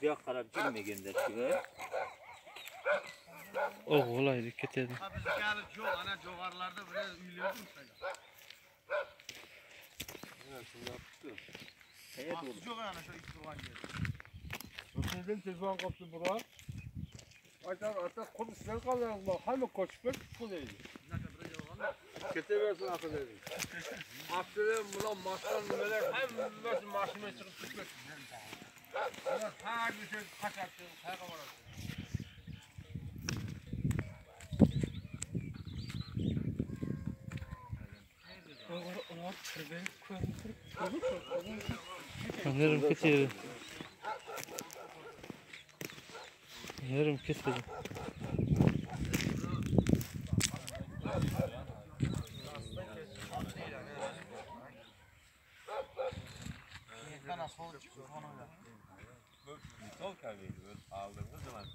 Bu yoqqa qarab jilmaganda shu. O'g'laydi ketadi. Ha bizniki hali yo'q, ana jo'g'arlarda bir uylar turibdi. Yo'q ana shu it turgan yer. Sizin telefon qopti biroq. Aytar, ata qurib sizlar qoldingizmi? Hamma ko'chib ketdi deydi. Ketaversin aql deydi. Aslida bular maskan nimalar hammasi mashina chiqib ketdi. Har bir şey qochadi, qayerga boradi? Nerem ketdi. Nerem ketdi. Aldığımız zaman.